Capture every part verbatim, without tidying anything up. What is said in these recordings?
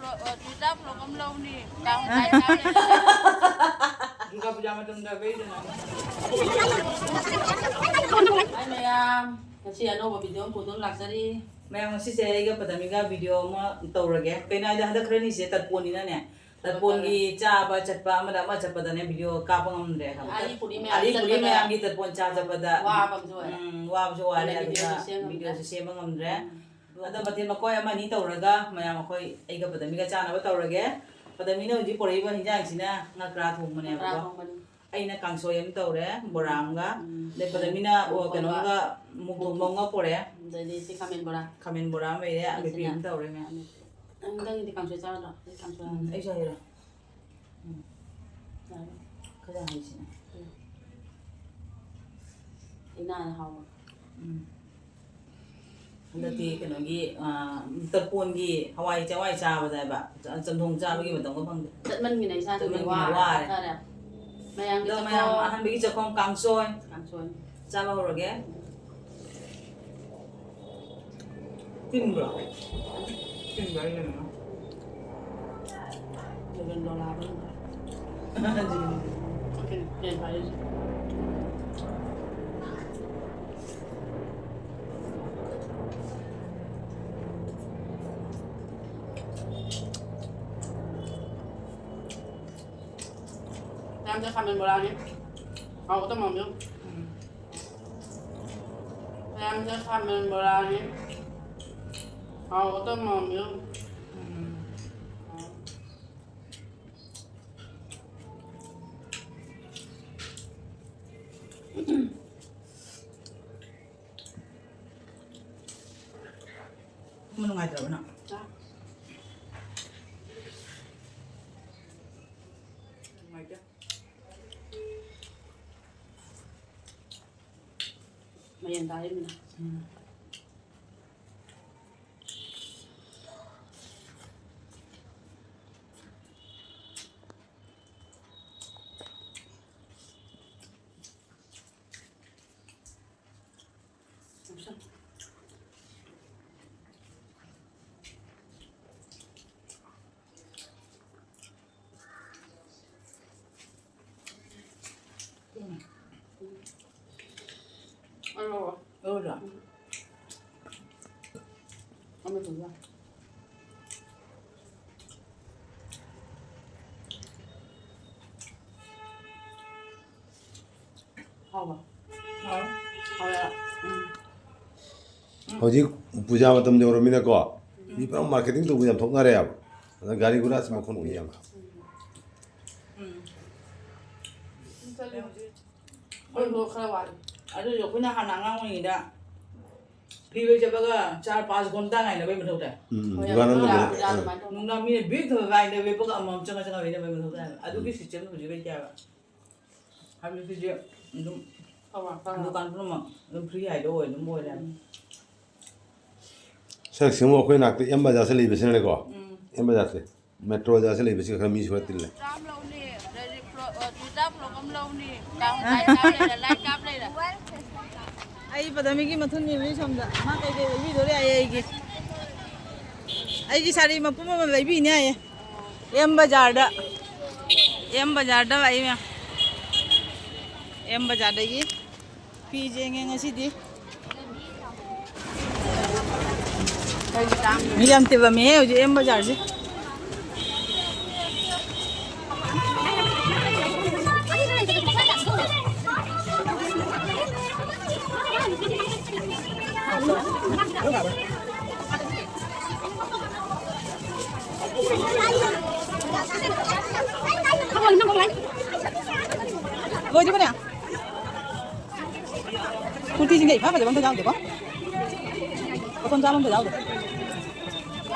ꯆꯨꯖꯥꯛ ꯐ꯭ꯂꯣꯛ ꯑꯃ ꯂꯧꯅꯤ꯫ ꯀꯥꯡ ꯃꯇꯝꯗ ꯂꯩꯗꯅ꯫ ꯗꯨꯔꯒꯥ ꯄꯨꯖꯥ ꯃꯇꯝꯗ ꯂꯩꯗꯅ꯫ ꯍꯥꯏ ꯃꯌꯥꯝ, ꯉꯁꯤ ꯑꯅꯧꯕ ꯚꯤꯗꯤꯑꯣ ꯑꯃ ꯄꯨꯗꯨꯅ ꯂꯥꯛꯆꯔꯤ꯫ ꯃꯌꯥꯝ, ꯉꯁꯤꯁꯦ ꯑꯩꯒ ꯄꯗꯃꯤꯒ ꯚꯤꯗꯤꯑꯣ ꯑꯃ ꯇꯧꯔꯒꯦ꯫ ꯀꯩꯅꯣ ꯍꯥꯏꯗꯤ, ꯍꯟꯗꯛ ꯈꯔꯅꯤꯁꯦ ꯇꯠꯄꯣꯟꯅꯤꯅꯅꯦ, ꯇꯠꯄꯣꯟꯒꯤ ꯆꯥꯕ ꯆꯠꯄ ꯑꯃꯗ ꯑꯃ ꯆꯠꯄꯗꯅꯦ ꯚꯤꯗꯤꯑꯣ ꯀꯥꯞꯄ ꯉꯝꯗ꯭ꯔꯦ ꯍꯥꯏꯕ꯫ ꯑꯥꯔꯤ ꯄꯨꯔꯤ ꯃꯌꯥꯝ ꯑꯥꯔꯤ ꯄꯨꯔꯤ ꯆꯠꯄꯗ ꯃꯌꯥꯝꯒꯤ ꯇꯠꯄꯣꯟ ꯆꯥ ꯆꯠꯄꯗ ꯋꯥꯕ ꯑꯃꯁꯨ ꯑꯣꯏꯔꯦ꯫ ꯎꯝ, ꯋꯥꯕꯁꯨ ꯋꯥꯔꯦ꯫ ꯑꯗꯨꯅ ꯑꯗꯨꯅ ꯚꯤꯗꯤꯑꯣꯁꯨ ꯁꯦꯝ ꯉꯝꯗ꯭ꯔꯦ꯫ ꯚꯤꯗꯤꯑꯣꯁꯨ ꯁꯦꯝꯕ ꯉꯝꯗ꯭ꯔꯦ꯫ ꯎꯝ꯫ ꯑꯗꯣ ꯃꯊꯦꯜ ꯃꯀꯣꯏ ꯑꯃ ꯑꯅꯤ ꯇꯧꯔꯒ ꯃꯌꯥꯝ ꯑꯩꯈꯣꯏ ꯑꯩꯒ ꯄꯗꯃꯤꯒ ꯆꯥꯅꯕ ꯇꯧꯔꯒꯦ꯫ ꯄꯗꯃꯤꯅ ꯍꯧꯖꯤꯛ ꯄꯨꯔꯛꯏꯕ ꯍꯤꯟꯖꯥꯡꯁꯤꯅ ꯉꯀ꯭ꯔꯥ ꯊꯣꯡꯕꯅꯦꯕꯀꯣ꯫ ꯉꯀ꯭ꯔꯥ ꯊꯣꯡꯕꯅꯤ꯫ ꯑꯩꯅ ꯀꯥꯡꯁꯣꯏ ꯑꯃ ꯇꯧꯔꯦ, ꯕꯣꯔꯥ ꯑꯃꯒ꯫ ꯎꯝ꯫ ꯑꯗꯩ ꯄꯗꯃꯤꯅ, ꯑꯣ, ꯀꯩꯅꯣꯝꯒ, ꯃꯣꯛ ꯊꯣꯡꯕ ꯑꯃꯒ ꯄꯨꯔꯛꯑꯦ꯫ ꯑꯗꯩꯗꯤ ꯁꯤ ꯈꯥꯃꯦꯟ ꯕꯣꯔꯥ꯫ ꯈꯥꯃꯦꯟ ꯕꯣꯔꯥ ꯑꯃ ꯂꯩꯔꯦ, ꯑꯃꯦꯠꯄꯤ ꯑꯃ ꯇꯧꯔꯦ ꯃꯌꯥꯝ꯫ ꯅꯪꯒꯤꯗꯤ ꯀꯥꯡꯁꯣꯏ ꯆꯥꯔꯗ꯭ꯔꯣ? ꯑꯩ ꯀꯥꯡꯁꯣꯏ ꯎꯝ, ꯆꯥꯔꯦ꯫ ꯑꯩꯁꯨ ꯍꯥꯏꯔꯣ꯫ ꯎꯝ꯫ ꯌꯥꯔꯦ꯫ ꯈꯔ ꯍꯥꯏꯁꯤꯅꯦ꯫ ꯎꯝ꯫ ꯏꯅꯥꯅ ꯍꯥꯎꯕ꯫ ꯎꯝ꯫ ꯍꯟꯗꯛꯇꯤ ꯀꯩꯅꯣꯒꯤ, ꯑ, ꯇꯔꯄꯣꯟꯒꯤ ꯍꯋꯥꯏ ꯆꯦꯡꯋꯥꯏ ꯆꯥꯕꯗ ꯍꯥꯏꯕ, ꯆ-, ꯆꯝꯊꯣꯡ ꯆꯥꯕꯒꯤ ꯃꯇꯝꯒ ꯐꯪꯗꯦ꯫ ꯆꯠꯃꯟꯒꯤꯅ ꯏꯁꯥꯁꯤꯡꯁꯦ ꯆꯠꯃꯟꯒꯤꯅ ꯋꯥꯔꯦ, ꯋꯥꯔꯦ꯫ ꯄꯠꯊꯔꯦ꯫ ꯃꯌꯥꯝꯒꯤ ꯑꯗꯣ ꯆꯠꯈꯣ꯫ ꯃꯌꯥꯝ ꯑꯍꯥꯟꯕꯒꯤ ꯆꯥꯛꯈꯣꯝ ꯀꯥꯡꯁꯣꯏ ꯀꯥꯡꯁꯣꯏ꯫ ꯆꯥꯕ ꯍꯧꯔꯒꯦ꯫ ꯇꯤꯟꯕ꯭ꯔꯣ? ꯇꯤꯟꯕ꯭ꯔꯥ ꯌꯦꯡꯉꯣ꯫ ꯖꯤꯕꯟꯗꯣ ꯂꯥꯛꯑꯕ ꯌꯦꯡꯉꯣ꯫ ꯐꯦꯟ ꯄꯥꯏꯔꯤꯁꯦ꯫ ꯃꯌꯥꯝꯁꯦ ꯈꯥꯃꯦꯟ ꯕꯣꯔꯥꯅꯤ꯫ ꯍꯥꯎꯒꯗꯕ ꯃꯥꯟꯕꯤꯌꯨ꯫ ꯎꯝ꯫ ꯃꯌꯥꯝꯁꯦ ꯈꯥꯃꯦꯟ ꯕꯣꯔꯥꯅꯤ꯫ ꯍꯥꯎꯒꯗꯕ ꯃꯥꯟꯕꯤꯌꯨ꯫ ꯎꯝ꯫ ꯇꯨꯝꯕ ꯅꯨꯡꯉꯥꯏꯇ꯭ꯔꯕ ꯅꯪ? ꯆꯥ꯫ ꯅꯨꯡꯉꯥꯏꯇꯦ꯫ ꯃꯌꯦꯟ ꯇꯥꯔꯤꯃꯤꯅ꯫ ꯎꯝ꯫ ꯂꯧꯔꯣ꯫ ꯍꯥꯎꯕ? ꯍꯥꯎꯋꯦ꯫ ꯍꯥꯎꯋꯦ꯫ ꯎꯝ꯫ ꯍꯧꯖꯤꯛ ꯄꯨꯖꯥ ꯃꯇꯝ ꯌꯧꯔꯃꯤꯅꯀꯣ, ꯃꯤ ꯄꯨꯔꯥ marketing ꯇꯧꯕ ꯌꯥꯝ ꯊꯣꯛꯅꯔꯦꯕ꯫ ꯑꯗ ꯒꯥꯔꯤ ꯒꯨꯔꯥꯁꯤ ꯃꯈꯣꯟ ꯎꯏ ꯌꯥꯝ꯫ ꯎꯝ꯫ ꯑꯩꯈꯣꯏꯁꯨ ꯈꯔ ꯋꯥꯠꯂꯤ꯫ ꯑꯗꯨꯁꯨ ꯑꯩꯈꯣꯏꯅ ꯍꯥꯟꯅ ꯑꯉꯥꯡ ꯑꯣꯏꯔꯤꯉꯩꯗ ꯐꯤꯔꯣꯏ ꯆꯠꯄꯒ ꯆꯥꯔ ꯄꯥꯁ ꯒꯣꯝꯇ ꯉꯥꯏꯅꯕꯩ ꯃꯊꯧ ꯇꯥꯏ꯫ ꯎꯝ, ꯍꯣꯏ, ꯗꯨꯀꯥꯟ ꯑꯝꯗ ꯌꯥꯝ ꯂꯩ꯫ ꯌꯥꯝ ꯑꯥ꯫ ꯑꯗꯨꯃꯥꯏꯅ ꯇꯧꯕꯅꯦ꯫ ꯅꯨꯡꯗꯥꯡ ꯃꯤꯅ ꯕꯤꯛ ꯊꯝꯃꯒ ꯉꯥꯏꯅꯕ ꯂꯦꯞꯄꯒ ꯑꯃꯃꯝ ꯆꯪꯉ ꯆꯪꯉ ꯂꯩꯅꯕꯩ ꯃꯊꯧ ꯇꯥꯏ꯫ ꯑꯗꯨꯒꯤ system ꯗꯣ ꯍꯧꯖꯤꯛ ꯂꯩꯇꯦ ꯍꯥꯏꯕ꯫ ꯍꯥꯏꯕꯗꯤ ꯁꯤꯗꯤ ꯑꯗꯨꯝ ꯐꯕ, ꯐꯕ꯫ ꯗꯨꯀꯥꯟ ꯄꯨꯝꯅꯃꯛ ꯑꯗꯨꯝ free ꯍꯥꯏꯗꯣ ꯑꯣꯏ, ꯑꯗꯨꯝ ꯑꯣꯏꯔꯦ ꯍꯥꯏꯕ꯫ ꯎꯝ꯫ ꯁꯛꯁꯤꯡꯕꯨ ꯑꯩꯈꯣꯏ ꯅꯥꯛꯇ ꯑꯦꯝ ꯕꯖꯥꯔꯁꯦ ꯂꯩꯕꯁꯤꯅꯅꯦꯀꯣ, ꯎꯝ꯫ ꯑꯦꯝ ꯕꯖꯥꯔꯁꯦ, ꯃꯦꯇ꯭ꯔꯣ ꯕꯖꯥꯔꯁꯦ ꯂꯩꯕꯁꯤꯒ ꯈꯔ ꯃꯤꯁꯨ ꯈꯔ ꯇꯤꯜꯂꯦ꯫ ꯆꯥꯝ ꯂꯧꯅꯤ, ꯑꯗꯩꯗꯤ ꯐ꯭ꯂꯣ-, ꯑ, ꯖꯨꯇꯥ ꯐ꯭ꯂꯣꯛ ꯑꯃ ꯂꯧꯅꯤ, ꯀꯥꯡ ꯂꯥꯏꯠ ꯀꯥꯞ ꯂꯩꯔꯦ, ꯂꯥꯏꯠ ꯀꯥꯞ ꯂꯩꯔꯦ꯫ ꯑꯩ ꯄꯗꯃꯤꯒꯤ ꯃꯊꯨꯟ ꯌꯦꯡꯉꯤ ꯁꯣꯝꯗ꯫ ꯃꯥ ꯀꯩꯀꯩ ꯂꯩꯕꯤꯗꯣꯔꯦ ꯍꯥꯏꯌꯦ ꯑꯩꯒꯤ꯫ ꯑꯩꯒꯤ ꯁꯥꯔꯤ ꯃꯄꯨꯝ ꯑꯃ ꯂꯩꯕꯤꯅꯦ ꯍꯥꯏꯌꯦ꯫ ꯑꯦꯝ ꯕꯖꯥꯔꯗ, ꯑꯦꯝ ꯕꯖꯥꯔꯗ ꯂꯥꯛꯏ ꯃꯌꯥꯝ꯫ ꯑꯦꯝ ꯕꯖꯥꯔꯗꯒꯤ ꯐꯤ ꯌꯦꯡꯉꯦ ꯉꯁꯤꯗꯤ꯫ ꯃꯤ ꯌꯥꯝ ꯇꯤꯜꯂꯝꯃꯦꯍꯦ ꯍꯧꯖꯤꯛ ꯑꯦꯝ ꯕꯖꯥꯔꯁꯦ꯫ ꯂꯣꯏꯗ꯭ꯔꯤꯕꯅꯦ? ꯀꯨꯔꯇꯤꯁꯤꯡꯁꯦ ꯏꯐ ꯐꯖꯕ ꯑꯝꯇ ꯌꯥꯎꯗꯦꯀꯣ? ꯃꯐꯝ ꯆꯥꯕ ꯑꯝꯇ ꯌꯥꯎꯗꯦ꯫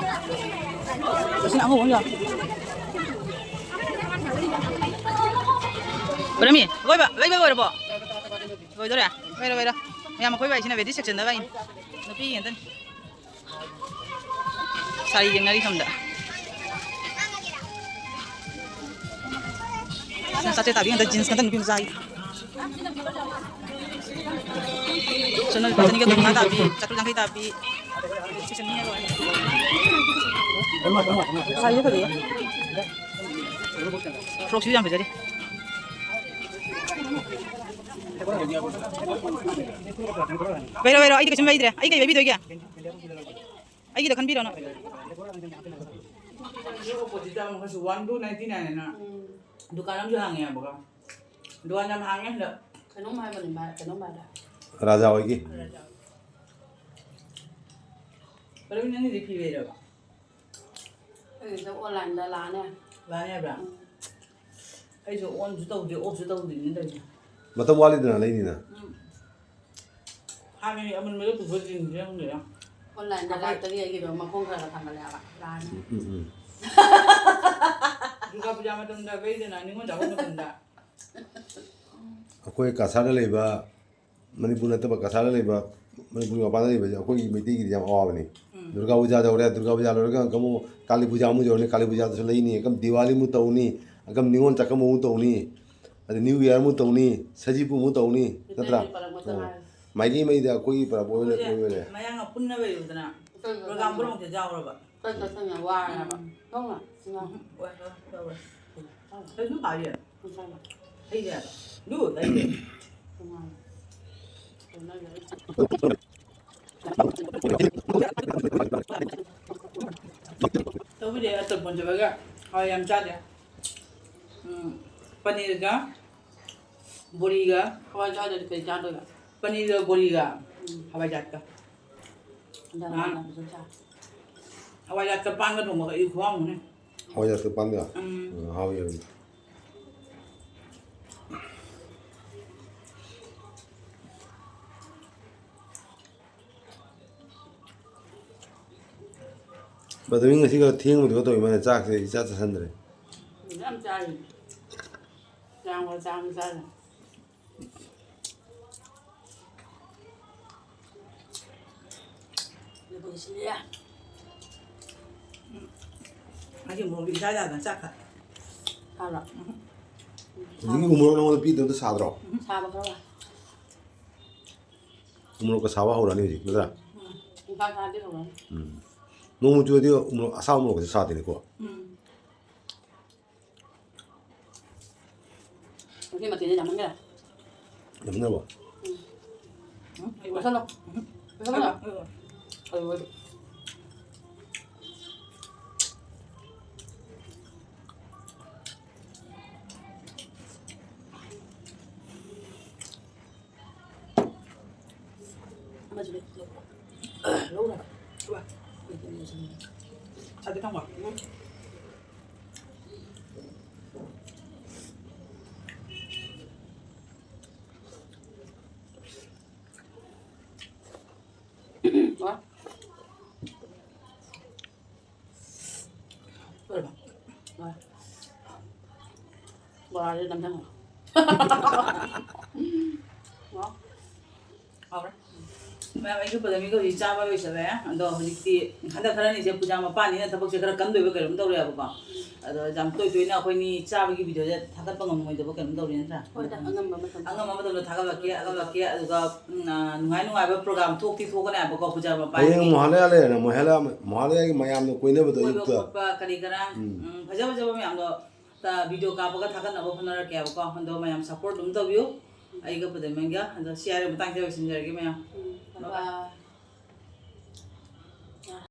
ꯑꯁꯤꯅ ꯑꯉꯧꯕ ꯑꯃ ꯌꯥꯎꯔꯦ꯫ ꯄꯨꯔꯝꯃꯤ꯫ ꯂꯣꯏꯕ, ꯂꯩꯕ ꯂꯣꯏꯔꯕꯣ? ꯂꯣꯏꯗꯣꯔꯦ? ꯂꯣꯏꯔꯣ, ꯂꯣꯏꯔꯣ꯫ ꯃꯌꯥꯝ ꯑꯀꯣꯏꯕ ꯍꯥꯏꯁꯤꯅ ꯕꯦꯗꯤ ꯁꯦꯛꯁꯟꯗ ꯂꯥꯛꯏꯅꯤ꯫ ꯅꯨꯄꯤ ꯉꯥꯛꯇꯅꯤ꯫ ꯁꯥꯔꯤ ꯌꯦꯡꯅꯔꯤ ꯁꯣꯝꯗ꯫ ꯁꯤꯅ ꯆꯥꯇ꯭ꯔꯦꯠ ꯇꯥꯕꯤ ꯉꯥꯛꯇ, ꯖꯤꯟꯁ ꯉꯥꯛꯇ ꯅꯨꯄꯤ ꯃꯆꯥꯒꯤ꯫ ꯁꯣꯝꯅ ꯂꯨꯄꯥ ꯆꯅꯤꯒ ꯀꯨꯟꯊ꯭ꯔꯥ ꯇꯥꯕꯤ, ꯆꯥꯇ꯭ꯔꯨꯛ ꯌꯥꯡꯈꯩ ꯇꯥꯕꯤ꯫ ꯁꯥꯔꯤꯁꯦ ꯐꯖꯩꯌꯦ꯫ ꯐ꯭ꯔꯣꯛꯁꯤꯁꯨ ꯌꯥꯝ ꯐꯖꯔꯤ꯫ ꯂꯩꯔꯣ, ꯂꯩꯔꯣ, ꯑꯩꯗꯤ ꯀꯩꯁꯨꯝ ꯂꯩꯗ꯭ꯔꯦ꯫ ꯑꯩ ꯀꯩ ꯂꯩꯕꯤꯗꯣꯏꯒꯦ? ꯑꯩꯒꯤꯗ ꯈꯟꯕꯤꯔꯣ ꯅꯪ꯫ ꯑꯣꯄꯣꯖꯤꯠꯇ ꯑꯃꯨꯛꯀꯁꯨ one two ninety nine ꯍꯥꯏꯅ ꯗꯨꯀꯥꯟ ꯑꯃꯁꯨ ꯍꯥꯡꯉꯦ ꯍꯥꯏꯕꯀꯣ꯫ ꯗꯨꯀꯥꯟ ꯌꯥꯝ ꯍꯥꯡꯉꯦ ꯍꯟꯗꯛ꯫ ꯀꯩꯅꯣꯝ ꯍꯥꯏꯕꯅꯤ ꯃꯥ, ꯀꯩꯅꯣꯝ ꯍꯥꯏꯕ꯫ ꯔꯥꯖꯥ ꯍꯣꯏꯒꯤ꯫ ꯀꯔꯝ ꯅꯪꯒꯤꯗꯤ ꯐꯤ ꯂꯩꯔꯕ? ꯑꯩꯒꯤꯁꯨ ꯑꯣꯟꯂꯥꯏꯟꯗ ꯂꯥꯛꯑꯅꯤ꯫ ꯂꯥꯛꯑꯅꯤ ꯍꯥꯏꯕ꯭ꯔꯥ? ꯎꯝ꯫ ꯑꯩꯁꯨ ꯑꯣꯟꯁꯨ ꯇꯧꯗꯦ, ꯑꯣꯐꯁꯨ ꯇꯧꯗꯦꯅꯦ ꯇꯧꯔꯤꯁꯦ꯫ ꯃꯇꯝ ꯋꯥꯠꯂꯤꯗꯅ ꯂꯩꯅꯤꯅ꯫ ꯎꯝ꯫ ꯍꯥꯟꯅꯒꯤ ꯑꯃꯨꯟꯕꯗꯣ ꯄꯨꯊꯣꯛꯑ ꯆꯤꯡꯁꯤꯔ ꯈꯪꯗꯦꯗ꯫ ꯑꯣꯟꯂꯥꯏꯟꯗ ꯑꯩꯈꯣꯏ ꯂꯥꯛꯇꯒꯤ ꯑꯩꯒꯤꯗꯣ ꯃꯈꯣꯡ ꯈꯔ ꯈꯔ ꯊꯥꯡꯒꯠꯂꯦ ꯍꯥꯏꯕ꯫ ꯂꯥꯛꯑꯅꯤ꯫ ꯎꯝ, ꯎꯝ, ꯎꯝ꯫ ꯗꯨꯔꯒꯥ ꯄꯨꯖꯥ ꯃꯇꯝꯗ ꯂꯩꯗꯅ, ꯅꯤꯉꯣꯜ ꯆꯥꯛꯀꯧꯕ ꯃꯇꯝꯗ꯫ ꯑꯩꯈꯣꯏ ꯀꯁꯥꯔꯗ ꯂꯩꯕ, ꯃꯅꯤꯄꯨꯔ ꯅꯠꯇꯕ ꯀꯁꯥꯔꯗ ꯂꯩꯕ, ꯃꯅꯤꯄꯨꯔꯒꯤ ꯃꯄꯥꯟꯗ ꯂꯩꯕꯁꯦ ꯑꯩꯈꯣꯏꯒꯤ ꯃꯩꯇꯩꯒꯤꯗꯤ ꯌꯥꯝ ꯑꯋꯥꯕꯅꯤ꯫ ꯎꯝ꯫ ꯗꯨꯔꯒꯥ ꯄꯨꯖꯥ ꯇꯧꯔꯦ, ꯗꯨꯔꯒꯥ ꯄꯨꯖꯥ ꯂꯣꯏꯔꯒ ꯑꯃꯨꯛ ꯀꯥꯂꯤ ꯄꯨꯖꯥ ꯑꯃꯨꯛ ꯌꯧꯔꯅꯤ, ꯀꯥꯂꯤ ꯄꯨꯖꯥꯗꯁꯨ ꯂꯩꯅꯤ, ꯑꯃꯨꯛ ꯗꯤꯋꯥꯂꯤ ꯑꯃꯨꯛ ꯇꯧꯅꯤ, ꯑꯃꯨꯛ ꯅꯤꯉꯣꯜ ꯆꯥꯛꯀꯧꯕ ꯑꯃꯨꯛ ꯇꯧꯅꯤ, ꯑꯗꯩ ꯅ꯭ꯌꯨ ꯏꯌꯥꯔ ꯑꯃꯨꯛ ꯇꯧꯅꯤ, ꯁꯖꯤꯕꯨ ꯑꯃꯨꯛ ꯇꯧꯅꯤ, ꯅꯠꯇ꯭ꯔꯥ? ꯃꯩꯇꯩꯒꯤ ꯄꯔꯕ ꯃꯆꯥ ꯑꯥ꯫ ꯍꯥꯏꯔꯦ꯫ ꯃꯥꯏꯀꯩ ꯃꯩꯗ ꯑꯩꯈꯣꯏꯒꯤ ꯄꯔꯕ ꯑꯣꯏꯔꯦ, ꯑꯩꯈꯣꯏꯁꯦ ꯑꯣꯏꯔꯦ꯫ ꯃꯌꯥꯡꯒ ꯄꯨꯟꯅ ꯂꯩꯔꯨꯗꯅ ꯄ꯭ꯔꯣꯒ꯭ꯔꯥꯝ ꯄꯨꯝꯅꯃꯛꯇ ꯌꯥꯎꯔꯕ꯫ ꯆꯠ ꯆꯠꯇꯅ ꯋꯥꯔꯦ ꯍꯥꯏꯕ꯫ ꯎꯝ꯫ ꯁꯣꯝꯅ ꯎꯝ꯫ ꯑꯣꯏ, ꯑꯣꯏ, ꯑꯣꯏ, ꯑꯣꯏ꯫ ꯀꯩꯁꯨ ꯍꯥꯏꯌꯦ꯫ ꯉꯁꯥꯏꯅ꯫ ꯍꯩꯔꯦ ꯍꯥꯏꯕ꯫ ꯑꯗꯨ ꯍꯩꯔꯦ꯫ ꯇꯣꯉꯥꯟꯅ꯫ ꯇꯧꯕꯨꯗꯤ ꯑꯇꯣꯞꯄ ꯄꯨꯟꯁꯤꯜꯂꯒ ꯍꯋꯥꯏ ꯌꯥꯝ ꯆꯥꯗꯦ꯫ ꯎꯝ, ꯄꯅꯤꯔꯒ ꯕꯣꯔꯤꯒ꯫ ꯍꯋꯥꯏ ꯆꯥꯗ꯭ꯔꯗꯤ ꯀꯩ ꯆꯥꯗꯣꯏꯕ? ꯄꯅꯤꯔꯒ ꯕꯣꯔꯤꯒ ꯎꯝ꯫ ꯍꯋꯥꯏꯖꯥꯔꯒ꯫ ꯍꯟꯖꯥꯡ ꯅꯍꯥꯟ ꯂꯥꯡꯅꯕꯁꯨ ꯆꯥ꯫ ꯍꯋꯥꯏꯖꯥꯔꯒ ꯄꯥꯟꯒ ꯊꯣꯡꯕꯒ ꯑꯩ ꯈꯨꯍꯥꯎ ꯑꯃꯅꯦ꯫ ꯍꯋꯥꯏꯖꯥꯔꯒ ꯄꯥꯟꯒ? ꯎꯝ꯫ ꯎꯝ, ꯍꯥꯎꯋꯤ ꯍꯥꯏꯕꯅꯤ꯫ ꯕꯗꯔꯤ ꯉꯁꯤꯒ ꯊꯦꯡꯕꯗꯨꯒ ꯇꯧꯋꯤ ꯃꯥꯅ ꯆꯥꯛꯁꯦ ꯏꯆꯥ ꯆꯥꯁꯟꯗ꯭ꯔꯦ꯫ ꯌꯥꯝ ꯆꯥꯔꯤ꯫ ꯆꯥꯡ ꯆꯥꯡ ꯆꯥꯔꯤ꯫ ꯂꯣꯏꯁꯤꯜꯂꯦ꯫ ꯉꯁꯤ ꯃꯣꯔꯣꯛ ꯏꯆꯥ ꯌꯥꯗꯅ ꯆꯥꯛ ꯈꯔ ꯁꯥꯕ꯭ꯔꯣ? ꯎꯝ꯫ ꯍꯧꯖꯤꯛꯀꯤ ꯎꯃꯣꯔꯣꯛ ꯅꯉꯣꯟꯗ ꯄꯤꯗꯕꯗꯣ ꯁꯥꯗ꯭ꯔꯣ? ꯎꯝ, ꯁꯥꯕ ꯈꯔ ꯋꯥꯏ꯫ ꯎꯃꯣꯔꯣꯛꯀ ꯁꯥꯕ ꯍꯧꯔꯛꯑꯅꯤ ꯍꯧꯖꯤꯛ, ꯅꯠꯇ꯭ꯔꯥ? ꯎꯝ, ꯏꯝꯐꯥꯜ ꯀꯥꯔꯗꯤ ꯍꯧꯔꯛꯑꯅꯤ꯫ ꯎꯝ꯫ ꯅꯣꯡꯃ ꯆꯨꯔꯗꯤ ꯎꯃꯣꯔꯣꯛ, ꯑꯁꯥꯕ ꯃꯣꯔꯣꯛꯁꯦ ꯁꯥꯗꯦꯅꯦꯀꯣ? ꯎꯝ꯫ ꯃꯁꯤ ꯃꯊꯦꯜꯁꯦ ꯌꯥꯝꯃꯟꯈ꯭ꯔꯦ꯫ ꯌꯥꯝꯅꯕ꯫ ꯎꯝ, ꯂꯣꯏꯁꯜꯂꯣ꯫ ꯂꯣꯏꯁꯜꯂꯣ꯫ ꯑꯃꯁꯨ ꯂꯩ꯫ ꯂꯧꯔꯣ꯫ ꯆꯥꯗꯤ ꯊꯝꯃꯣ꯫ ꯂꯣꯏꯔꯕ? ꯂꯣꯏꯔꯦ꯫ ꯕꯣꯔꯥꯁꯦ ꯅꯝꯁꯤꯟꯈ꯭ꯔꯣ꯫ ꯍꯥꯎꯔꯦ꯫ ꯃꯌꯥꯝ, ꯑꯩꯁꯨ ꯄꯗꯃꯤꯒ ꯍꯧꯖꯤꯛ ꯆꯥꯕ ꯂꯣꯏꯁꯜꯂꯦ꯫ ꯑꯗꯣ ꯍꯧꯖꯤꯛꯇꯤ ꯍꯟꯗꯛ ꯈꯔꯅꯤꯁꯦ ꯄꯨꯖꯥ ꯃꯄꯥꯟꯅꯤꯅ ꯊꯕꯛꯁꯦ ꯈꯔ ꯀꯟꯗꯣꯏꯕ ꯀꯩꯅꯣꯝ ꯇꯧꯔꯦꯕꯀꯣ꯫ ꯑꯗꯣ ꯌꯥꯝ ꯇꯣꯏ ꯇꯣꯏꯅ ꯑꯩꯈꯣꯏꯅꯤ ꯆꯥꯕꯒꯤ ꯚꯤꯗꯤꯑꯣꯁꯦ ꯊꯥꯒꯠꯄ ꯉꯝꯃꯣꯏꯗꯕ ꯀꯩꯅꯣꯝ ꯇꯧꯔꯤ ꯅꯠꯇ꯭ꯔꯥ? ꯍꯣꯏꯗ, ꯑꯉꯝꯕ ꯃꯇꯝ꯫ ꯑꯉꯝꯕ ꯃꯇꯝꯗ ꯊꯥꯒꯠꯂꯛꯀꯦ, ꯊꯥꯒꯠꯂꯛꯀꯦ꯫ ꯑꯗꯨꯒ, ꯎꯝ, ꯑ, ꯅꯨꯡꯉꯥꯏ ꯅꯨꯡꯉꯥꯏꯕ ꯄ꯭ꯔꯣꯒ꯭ꯔꯥꯝ ꯊꯣꯛꯇꯤ ꯊꯣꯛꯀꯅꯦꯕꯀꯣ ꯄꯨꯖꯥ ꯃꯄꯥꯟꯒꯤ꯫ ꯍꯌꯦꯡ ꯃꯣꯍꯥꯂꯌꯥ ꯂꯩꯔꯦꯅ, ꯃꯣꯍꯥꯂꯌꯥ, ꯃꯣꯍꯥꯂꯌꯥꯒꯤ ꯃꯌꯥꯝꯅ ꯀꯣꯏꯅꯕꯗꯣ ꯀꯣꯏꯕ ꯑꯌꯨꯛꯇ꯫ ꯈꯣꯠꯄ ꯀꯔꯤ ꯀꯔꯥ, ꯎꯝ꯫ ꯎꯝ, ꯐꯖ ꯐꯖꯕ ꯃꯌꯥꯝꯗꯣ ꯚꯤꯗꯤꯑꯣ ꯀꯥꯞꯄꯒ ꯊꯥꯒꯠꯅꯕ ꯍꯣꯠꯅꯔꯛꯀꯦꯕꯀꯣ꯫ ꯑꯗꯣ ꯃꯌꯥꯝ ꯁꯞꯄꯣꯔꯠ ꯑꯗꯨꯝ ꯇꯧꯕꯤꯌꯨ ꯑꯩꯒ ꯄꯗꯃꯦꯟꯒ꯫ ꯑꯗꯣ ꯁꯤ ꯍꯥꯏꯔꯒ ꯃꯇꯥꯡꯁꯤꯗ ꯂꯣꯏꯁꯤꯟꯖꯔꯒꯦ ꯃꯌꯥꯝ꯫ ꯎꯝ, bye bye꯫